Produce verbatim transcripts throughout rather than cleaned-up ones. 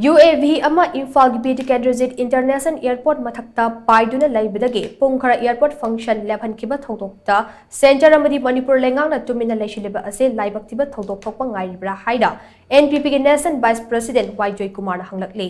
UAV ꯑꯃ ꯏꯝꯐꯥꯜꯒꯤ Bir Tikendrajit international airport ꯃꯊꯛꯇ ꯄꯥꯏꯗꯨꯅ ꯂꯩꯕꯗꯒꯤ ꯄꯨꯡ ꯈꯔ ꯑꯦꯌꯔꯄꯣꯔꯠ ꯐꯪꯁꯟ ꯂꯦꯞꯍꯟꯈꯤꯕ ꯊꯧꯗꯣꯛꯇ ꯁꯦꯟꯇꯔ ꯑꯃꯗꯤ ꯃꯅꯤꯄꯨꯔ ꯂꯩꯉꯥꯛꯅ ꯇꯨꯃꯤꯟꯅ ꯂꯩꯁꯤꯜꯂꯤꯕ ꯑꯁꯤ ꯂꯥꯏꯕꯛ ꯊꯤꯕ ꯊꯧꯗꯣꯛ ꯊꯣꯛꯄ ꯉꯥꯏꯔꯤꯕ꯭ꯔꯥ ꯍꯥꯏꯅ NPPꯒꯤ ꯅꯦꯁꯅꯦꯜ ꯚꯥꯏꯁ ꯄ꯭ꯔꯁꯤꯗꯦꯟ ꯋꯥꯏ ꯖꯣꯏꯀꯨꯃꯥꯔꯅ ꯍꯪꯂꯛꯂꯤ꯫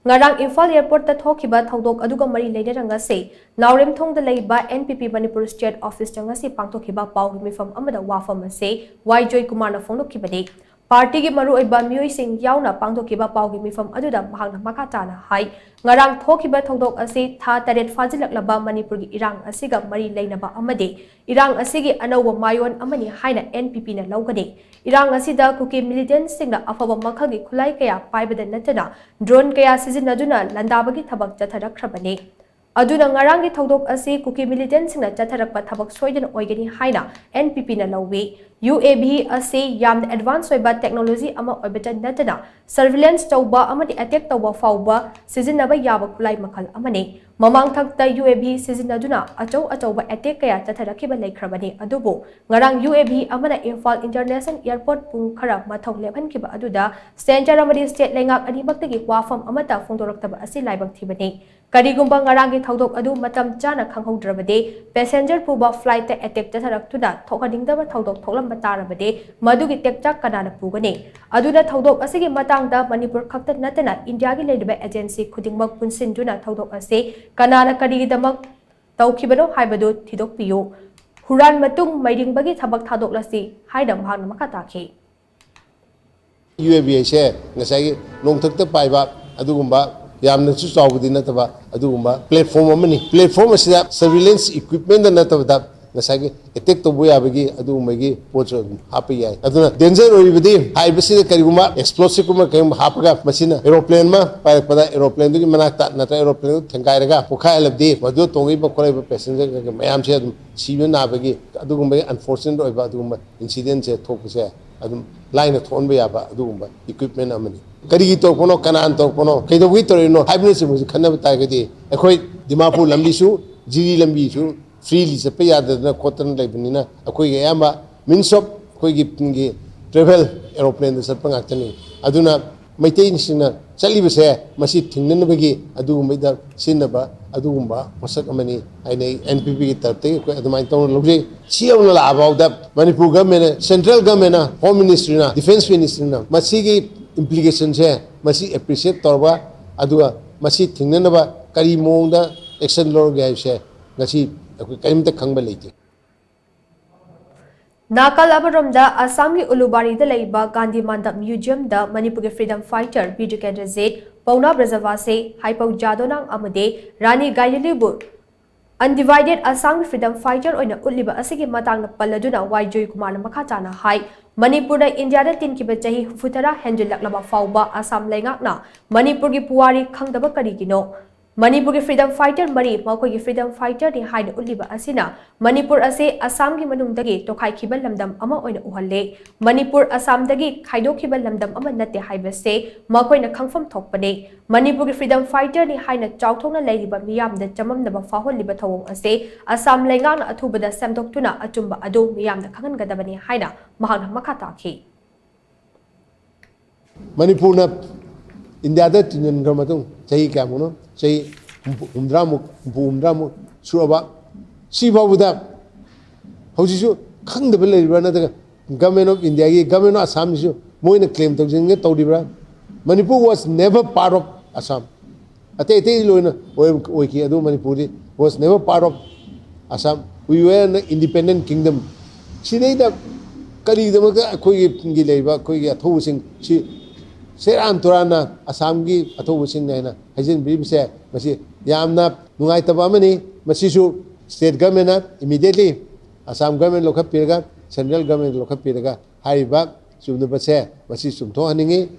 ꯉꯔꯥꯡ ꯏꯝꯐꯥꯜ ꯑꯦꯌꯔꯄꯣꯔꯠꯇ ꯊꯣꯛꯈꯤꯕ ꯊꯧꯗꯣꯛ ꯑꯗꯨꯒ ꯃꯔꯤ ꯂꯩꯅꯅ ꯉꯁꯤ ꯅꯥꯎꯔꯦꯝꯊꯣꯡꯗ ꯂꯩꯕ NPP ꯃꯅꯤꯄꯨꯔ ꯁ꯭ꯇꯦꯠ ꯑꯣꯐꯤꯁꯇ ꯉꯁꯤ ꯄꯥꯡꯊꯣꯛꯈꯤꯕ ꯄꯥꯎꯒꯤ ꯃꯤꯐꯝ ꯑꯃꯗ ꯋꯥꯐꯝ ꯑꯁꯤ ꯋꯥꯏ ꯖꯣꯏꯀꯨꯃꯥꯔꯅ ꯐꯣꯡꯗꯣꯛꯈꯤꯕꯅꯤ꯫ ꯄꯥꯔꯇꯤꯒꯤ ꯃꯔꯨꯑꯣꯏꯕ ꯃꯤꯑꯣꯏꯁꯤꯡ ꯌꯥꯎꯅ ꯄꯥꯡꯊꯣꯛꯈꯤꯕ ꯄꯥꯎꯒꯤ ꯃꯤꯐꯝ ꯑꯗꯨꯗ ꯃꯍꯥꯛꯅ ꯃꯈꯥ ꯇꯥꯅ ꯍꯥꯏ, ꯉꯔꯥꯡ ꯊꯣꯛꯈꯤꯕ ꯊꯧꯗꯣꯛ ꯑꯁꯤ ꯊꯥ ꯇꯔꯦꯠ ꯐꯥꯖꯤꯜꯂꯛꯂꯕ ꯃꯅꯤꯄꯨꯔꯒꯤ ꯏꯔꯥꯡ ꯑꯁꯤꯒ ꯃꯔꯤ ꯂꯩꯅꯕ ꯑꯃꯗꯤ ꯏꯔꯥꯡ ꯑꯁꯤꯒꯤ ꯑꯅꯧꯕ ꯃꯥꯏꯑꯣꯟ ꯑꯃꯅꯤ ꯍꯥꯏꯅ NPPꯅ ꯂꯧꯒꯅꯤ꯫ ꯏꯔꯥꯡ ꯑꯁꯤꯗ ꯀꯨꯀꯤ ꯃꯤꯂꯤꯇꯦꯟꯠꯁꯤꯡꯅ ꯑꯐꯕ ꯃꯈꯜꯒꯤ ꯈꯨꯠꯂꯥꯏ ꯀꯌꯥ ꯄꯥꯏꯕꯗ ꯅꯠꯇꯅ ꯗ꯭ꯔꯣꯟ ꯀꯌꯥ ꯁꯤꯖꯤꯟꯅꯗꯨꯅ ꯂꯥꯟꯗꯥꯕꯒꯤ ꯊꯕꯛ ꯆꯠꯊꯔꯛꯈ꯭ꯔꯕꯅꯤ꯫ ꯑꯗꯨꯅ ꯉꯔꯥꯡꯒꯤ ꯊꯧꯗꯣꯛ ꯑꯁꯤ ꯀꯨꯀꯤ ꯃꯤꯂꯤꯇꯦꯟꯠꯁꯤꯡꯅ ꯆꯠꯊꯔꯛꯄ ꯊꯕꯛ ꯁꯣꯏꯗꯅ ꯑꯣꯏꯒꯅꯤ ꯍꯥꯏꯅ NPPꯅ ꯂꯧꯏ꯫ UAV ꯑꯁꯤ ꯌꯥꯝꯅ ꯑꯦꯗꯚꯥꯟꯁ ꯑꯣꯏꯕ ꯇꯦꯛꯅꯣꯂꯣꯖꯤ ꯑꯃ ꯑꯣꯏꯕꯇ ꯅꯠꯇꯅ ꯁꯔꯚꯤꯂꯦꯟꯁ ꯇꯧꯕ ꯑꯃꯗꯤ ꯑꯦꯇꯦꯛ ꯇꯧꯕ ꯐꯥꯎꯕ ꯁꯤꯖꯤꯟꯅꯕ ꯌꯥꯕ ꯈꯨꯠꯂꯥꯏ ꯃꯈꯜ ꯑꯃꯅꯤ꯫ ꯃꯃꯥꯡꯊꯛꯇ UAV ꯁꯤꯖꯤꯟꯅꯗꯨꯅ ꯑꯆꯧ ꯑꯆꯧꯕ ꯑꯦꯇꯦꯛ ꯀꯌꯥ ꯆꯠꯊꯔꯛꯈꯤꯕ ꯂꯩꯈ꯭ꯔꯕꯅꯤ, ꯑꯗꯨꯕꯨ ꯉꯔꯥꯡ UAV ꯑꯃꯅ ꯏꯝꯐꯥꯜ ꯏꯟꯇꯔꯅꯦꯁꯅꯦꯜ ꯑꯦꯌꯔꯄꯣꯔꯠ ꯄꯨꯡ ꯈꯔ ꯃꯊꯧ ꯂꯦꯞꯍꯟꯈꯤꯕ ꯑꯗꯨꯗ ꯁꯦꯟꯇꯔ ꯑꯃꯗꯤ ꯁ꯭ꯇꯦꯠ ꯂꯩꯉꯥꯛ ꯑꯅꯤꯃꯛꯇꯒꯤ ꯋꯥꯐꯝ ꯑꯃꯠꯇ ꯐꯣꯡꯗꯣꯔꯛꯇꯕ ꯑꯁꯤ ꯂꯥꯏꯕꯛ ꯊꯤꯕꯅꯤ꯫ ꯀꯔꯤꯒꯨꯝꯕ ꯉꯔꯥꯡꯒꯤ ꯊꯧꯗꯣꯛ ꯑꯗꯨ ꯃꯇꯝ ꯆꯥꯅ ꯈꯪꯍꯧꯗ꯭ꯔꯕꯗꯤ, ꯄꯦꯁꯦꯟꯖꯔ ꯄꯨꯕ ꯐ꯭ꯂꯥꯏꯠꯇ ꯑꯦꯇꯦꯛ ꯆꯠꯊꯔꯛꯇꯨꯅ ꯊꯣꯛꯍꯟꯅꯤꯡꯗꯕ ꯊꯧꯗꯣꯛ ꯊꯣꯛꯂꯝꯕ ꯇꯥꯔꯕꯗꯤ, ꯃꯗꯨꯒꯤ ꯇꯦꯛꯇꯥꯛ ꯀꯅꯥꯅ ꯄꯨꯒꯅꯤ? ꯑꯗꯨꯅ ꯊꯧꯗꯣꯛ ꯑꯁꯤꯒꯤ ꯃꯇꯥꯡꯗ ꯃꯅꯤꯄꯨꯔ ꯈꯛꯇ ꯅꯠꯇꯅ ꯏꯟꯗꯤꯌꯥꯒꯤ ꯂꯩꯔꯤꯕ ꯑꯦꯖꯦꯟꯁꯤ ꯈꯨꯗꯤꯡꯃꯛ ꯄꯨꯟꯁꯤꯟꯗꯨꯅ ꯊꯧꯗꯣꯛ ꯑꯁꯤ ꯀꯅꯥꯅ ꯀꯔꯤꯒꯤꯗꯃꯛ ꯇꯧꯈꯤꯕꯅꯣ ꯍꯥꯏꯕꯗꯨ ꯊꯤꯗꯣꯛꯄꯤꯌꯨ꯫ ꯍꯨꯔꯥꯟ ꯃꯇꯨꯡ ꯃꯩꯔꯤꯡꯕꯒꯤ ꯊꯕꯛ ꯊꯥꯗꯣꯛꯂꯁꯤ ꯍꯥꯏꯅ ꯃꯍꯥꯛꯅ ꯃꯈꯥ ꯇꯥꯈꯤ꯫ UAV ꯍꯥꯏꯁꯦ ꯉꯁꯥꯏꯒꯤ ꯅꯣꯡꯊꯛꯇ ꯄꯥꯏꯕ ꯑꯗꯨꯒꯨꯝꯕ ꯌꯥꯝꯅꯁꯨ ꯆꯥꯎꯕꯗꯤ ꯅꯠꯇꯕ ꯑꯗꯨꯒꯨꯝꯕ ꯄ꯭ꯂꯦꯠꯐꯣꯝ ꯑꯃꯅꯤ꯫ ꯄ꯭ꯂꯦꯠꯐꯣꯝ ꯑꯁꯤꯗ ꯁꯔꯚꯤꯂꯦꯟꯁ ꯏꯀ꯭ꯋꯤꯞꯃꯦꯟꯗ ꯅꯠꯇꯕꯗ ꯉꯁꯥꯏꯒꯤ ꯑꯦꯇꯦꯛ ꯇꯧꯕ ꯌꯥꯕꯒꯤ ꯑꯗꯨꯒꯨꯝꯕꯒꯤ ꯄꯣꯠꯁꯨ ꯑꯗꯨꯝ ꯍꯥꯞꯄ ꯌꯥꯏ꯫ ꯑꯗꯨꯅ ꯗꯦꯟꯖꯔ ꯑꯣꯏꯔꯤꯕꯗꯤ ꯍꯥꯏꯕꯁꯤꯗ ꯀꯔꯤꯒꯨꯝꯕ ꯑꯦꯛꯁꯄ꯭ꯂꯣꯁꯤꯞꯀꯨꯝꯕ ꯀꯔꯤꯒꯨꯝꯕ ꯍꯥꯞꯄꯒ ꯃꯁꯤꯅ ꯑꯦꯔꯣꯄ꯭ꯂꯦꯟ ꯑꯃ ꯄꯥꯏꯔꯛꯄꯗ ꯑꯦꯔꯣꯄ꯭ꯂꯦꯟꯗꯨꯒꯤ ꯃꯅꯥꯛꯇ ꯅꯠꯇ꯭ꯔꯒ ꯑꯦꯔꯣꯄ꯭ꯂꯦꯟꯗꯨ ꯊꯦꯡꯒꯥꯏꯔꯒ ꯄꯣꯛꯈꯥꯏꯍꯜꯂꯕꯗꯤ ꯃꯗꯨꯗ ꯇꯣꯡꯉꯤꯕ ꯈꯣꯠꯂꯤꯕ ꯄꯦꯁꯦꯟꯖꯔ ꯀꯩꯀꯩ ꯃꯌꯥꯝꯁꯦ ꯑꯗꯨꯝ ꯁꯤꯕ ꯅꯥꯕꯒꯤ ꯑꯗꯨꯒꯨꯝꯕꯒꯤ ꯑꯟꯐꯣꯔꯆꯨꯅꯦꯠ ꯑꯣꯏꯕ ꯑꯗꯨꯒꯨꯝꯕ ꯏꯟꯁꯤꯗꯦꯟꯁꯦ ꯊꯣꯛꯄꯁꯦ ꯑꯗꯨꯝ ꯂꯥꯏꯅ ꯊꯣꯛꯍꯟꯕ ꯌꯥꯕ ꯑꯗꯨꯒꯨꯝꯕ ꯏꯀ꯭ꯋꯤꯞꯃꯦꯟ ꯑꯃꯅꯤ꯫ ꯀꯔꯤꯒꯤ ꯇꯧꯔꯛꯄꯅꯣ, ꯀꯅꯥꯅ ꯇꯧꯔꯛꯄꯅꯣ, ꯀꯩꯗꯧꯕꯒꯤ ꯇꯧꯔꯛꯏꯅꯣ ꯍꯥꯏꯕꯅꯆꯤꯡꯕꯁꯤ ꯈꯟꯅꯕ ꯇꯥꯔꯒꯗꯤ ꯑꯩꯈꯣꯏ ꯗꯤꯃꯥꯄꯨꯔ ꯂꯝꯕꯤꯁꯨ, ꯖꯤꯔꯤ ꯂꯝꯕꯤꯁꯨ ꯐ꯭ꯔꯤꯂꯤ ꯆꯠꯄ ꯌꯥꯗꯗꯅ ꯈꯣꯠꯇꯅ ꯂꯩꯕꯅꯤꯅ ꯑꯩꯈꯣꯏꯒꯤ ꯑꯌꯥꯝꯕ ꯃꯤꯟꯁ ꯑꯣꯐ ꯑꯩꯈꯣꯏꯒꯤ ꯇ꯭ꯔꯦꯚꯦꯜ ꯑꯦꯔꯣꯄ꯭ꯂꯦꯟꯗ ꯆꯠꯄ ꯉꯥꯛꯇꯅꯤ꯫ ꯑꯗꯨꯅ ꯃꯩꯇꯩꯁꯤꯡꯅ ꯆꯠꯂꯤꯕꯁꯦ ꯃꯁꯤ ꯊꯤꯡꯅꯅꯕꯒꯤ ꯑꯗꯨꯒꯨꯝꯕꯗ ꯁꯤꯖꯤꯟꯅꯕ ꯑꯗꯨꯒꯨꯝꯕ ꯄꯣꯠꯁꯛ ꯑꯃꯅꯤ ꯍꯥꯏꯅ ꯑꯩ NPPꯒꯤ ꯇꯔꯞꯇꯒꯤ ꯑꯩꯈꯣꯏ ꯑꯗꯨꯃꯥꯏꯅ ꯇꯧꯅ ꯂꯧꯖꯩ꯫ ꯁꯤ ꯌꯧꯅ ꯂꯥꯛꯑꯐꯥꯎꯗ ꯃꯅꯤꯄꯨꯔ ꯒꯃꯦꯟꯅ, ꯁꯦꯟꯇ꯭ꯔꯦꯜ ꯒꯃꯦꯟꯅ, ꯍꯣꯝ ꯃꯤꯅꯤꯁꯇ꯭ꯔꯤꯅ, ꯗꯤꯐꯦꯟꯁ ꯃꯤꯅꯤꯁꯇ꯭ꯔꯤꯅ ꯃꯁꯤꯒꯤ ꯏꯝꯄ꯭ꯂꯤꯀꯦꯁꯟꯁꯦ ꯃꯁꯤ ꯑꯦꯄ꯭ꯔꯤꯁꯤꯌꯦꯠ ꯇꯧꯔꯕ, ꯑꯗꯨꯒ ꯃꯁꯤ ꯊꯤꯡꯅꯅꯕ ꯀꯔꯤ ꯃꯑꯣꯡꯗ ꯑꯦꯛꯁꯟ ꯂꯧꯔꯒꯦ ꯍꯥꯏꯕꯁꯦ ꯉꯁꯤ ꯑꯩꯈꯣꯏ ꯀꯔꯤꯝꯇ ꯈꯪꯕ ꯂꯩꯇꯦ꯫ ꯅꯥꯀꯜ ꯑꯃꯔꯣꯝꯗ ꯑꯁꯥꯝꯒꯤ ꯎꯂꯨꯕꯥꯔꯤꯗ ꯂꯩꯕ ꯒꯥꯟꯙꯤ ꯃꯥꯟꯗꯞ ꯃ꯭ꯌꯨꯖꯤꯌꯝꯗ ꯃꯅꯤꯄꯨꯔꯒꯤ ꯐ꯭ꯔꯤꯗꯝ ꯐꯥꯏꯇꯔ ꯕꯤꯔ ꯖꯤꯇꯦꯟꯗ꯭ꯔꯖꯤꯠ, ꯄꯥꯎꯅꯥ ꯕ꯭ꯔꯖꯕꯥꯁꯤ, ꯍꯥꯏꯄꯧ ꯖꯥꯗꯣꯅꯥꯡ ꯑꯃꯗꯤ ꯔꯥꯅꯤ ꯒꯥꯏꯂꯤꯂꯤꯕꯨ ꯑꯟꯗꯤꯚꯥꯏꯗꯦꯠ ꯑꯁꯥꯝꯒꯤ ꯐ꯭ꯔꯤꯗꯝ ꯐꯥꯏꯇꯔ ꯑꯣꯏꯅ ꯎꯠꯂꯤꯕ ꯑꯁꯤꯒꯤ ꯃꯇꯥꯡꯗ ꯄꯜꯂꯗꯨꯅ ꯋꯥꯏ ꯖꯣꯏꯀꯨꯃꯥꯔꯅ ꯃꯈꯥ ꯇꯥꯅ ꯍꯥꯏ, ꯃꯅꯤꯄꯨꯔꯗ ꯏꯟꯗꯤꯌꯥꯗ ꯇꯤꯟꯈꯤꯕ ꯆꯍꯤ ꯍꯨꯝꯐꯨꯇꯔꯥ ꯍꯦꯟꯖꯤꯜꯂꯛꯂꯕ ꯐꯥꯎꯕ ꯑꯁꯥꯝ ꯂꯩꯉꯥꯛꯅ ꯃꯅꯤꯄꯨꯔꯒꯤ ꯄꯨꯋꯥꯔꯤ ꯈꯪꯗꯕ ꯀꯔꯤꯒꯤꯅꯣ? ꯃꯅꯤꯄꯨꯔꯒꯤ ꯐ꯭ꯔꯤꯗꯝ ꯐꯥꯏꯇꯔ ꯃꯔꯤ ꯃꯈꯣꯏꯒꯤ ꯐ꯭ꯔꯤꯗꯝ ꯐꯥꯏꯇꯔꯅꯤ ꯍꯥꯏꯅ ꯎꯠꯂꯤꯕ ꯑꯁꯤꯅ ꯃꯅꯤꯄꯨꯔ ꯑꯁꯤ ꯑꯁꯥꯝꯒꯤ ꯃꯅꯨꯡꯗꯒꯤ ꯇꯣꯈꯥꯏꯈꯤꯕ ꯂꯝꯗꯝ ꯑꯃ ꯑꯣꯏꯅ ꯎꯍꯜꯂꯦ꯫ ꯃꯅꯤꯄꯨꯔ ꯑꯁꯥꯝꯗꯒꯤ ꯈꯥꯏꯗꯣꯛꯈꯤꯕ ꯂꯝꯗꯝ ꯑꯃ ꯅꯠꯇꯦ ꯍꯥꯏꯕꯁꯦ ꯃꯈꯣꯏꯅ ꯈꯪꯐꯝ ꯊꯣꯛꯄꯅꯦ꯫ ꯃꯅꯤꯄꯨꯔꯒꯤ ꯐ꯭ꯔꯤꯗꯝ ꯐꯥꯏꯇꯔꯅꯤ ꯍꯥꯏꯅ ꯆꯥꯎꯊꯣꯛꯅ ꯂꯩꯔꯤꯕ ꯃꯤꯌꯥꯝꯗ ꯆꯃꯝꯅꯕ ꯐꯥꯎꯍꯜꯂꯤꯕ ꯊꯧꯑꯣꯡ ꯑꯁꯦ ꯑꯁꯥꯝ ꯂꯩꯉꯥꯛꯅ ꯑꯊꯨꯕꯗ ꯁꯦꯝꯗꯣꯛꯇꯨꯅ ꯑꯆꯨꯝꯕ ꯑꯗꯨ ꯃꯤꯌꯥꯝꯗ ꯈꯪꯍꯟꯒꯗꯕꯅꯤ ꯍꯥꯏꯅ ꯃꯍꯥꯛꯅ ꯃꯈꯥ ꯇꯥꯈꯤ꯫ ꯃꯅꯤꯄꯨꯔꯅ ꯏꯟꯗꯤꯌꯥꯗ ꯇꯤꯟꯁꯤꯟꯈ꯭ꯔ ꯃꯇꯨꯡ ꯆꯍꯤ ꯀꯌꯥꯃꯨꯛꯅꯣ? ꯆꯍꯤ ꯍꯨꯝꯐꯨ-, ꯍꯨꯝꯗ꯭ꯔꯥꯃꯨꯛ, ꯍꯨꯝꯐꯨ ꯍꯨꯝꯗ꯭ꯔꯥꯃꯨꯛ ꯁꯨꯔꯛꯑꯕ꯫ ꯁꯤ ꯐꯥꯎꯕꯗ ꯍꯧꯖꯤꯛꯁꯨ ꯈꯪꯗꯕ ꯂꯩꯔꯤꯕ꯭ꯔꯥ? ꯅꯠꯇ꯭ꯔꯒ Government of Indiaꯒꯤ, Government of Assam ꯁꯤꯁꯨ ꯃꯣꯏꯅ claim ꯇꯧꯖꯅꯤꯡꯉꯦ ꯇꯧꯔꯤꯕ꯭ꯔꯥ? Manipur was never part of Assam. ꯑꯇꯩ ꯑꯇꯩ ꯂꯣꯏꯅ ꯑꯣꯏ-, ꯑꯣꯏꯈꯤ, ꯑꯗꯨ ꯃꯅꯤꯄꯨꯔꯗꯤ was never part of Assam. We were an independent kingdom. ꯁꯤꯗꯩꯗ ꯀꯔꯤꯒꯤꯗꯃꯛꯇ ꯑꯩꯈꯣꯏꯒꯤ ꯂꯩꯔꯤꯕ ꯑꯩꯈꯣꯏꯒꯤ ꯑꯊꯧꯕꯁꯤꯡ ꯁꯤ ꯁꯦꯔꯥꯟ ꯇꯨꯔꯥꯟꯅ ꯑꯁꯥꯝꯒꯤ ꯑꯊꯧꯕꯁꯤꯡꯅ ꯍꯥꯏꯅ ꯍꯥꯏꯖꯤꯟꯕꯤꯔꯤꯕꯁꯦ, ꯃꯁꯤ ꯌꯥꯝꯅ ꯅꯨꯡꯉꯥꯏꯇꯕ ꯑꯃꯅꯤ꯫ ꯃꯁꯤꯁꯨ state governmentꯅ immediately Assam government ꯂꯧꯈꯠꯄꯤꯔꯒ, central government ꯂꯧꯈꯠꯄꯤꯔꯒ ꯍꯥꯏꯔꯤꯕ ꯆꯨꯝꯗꯕꯁꯦ ꯃꯁꯤ ꯆꯨꯝꯊꯣꯛꯍꯟꯅꯤꯡꯉꯤ꯫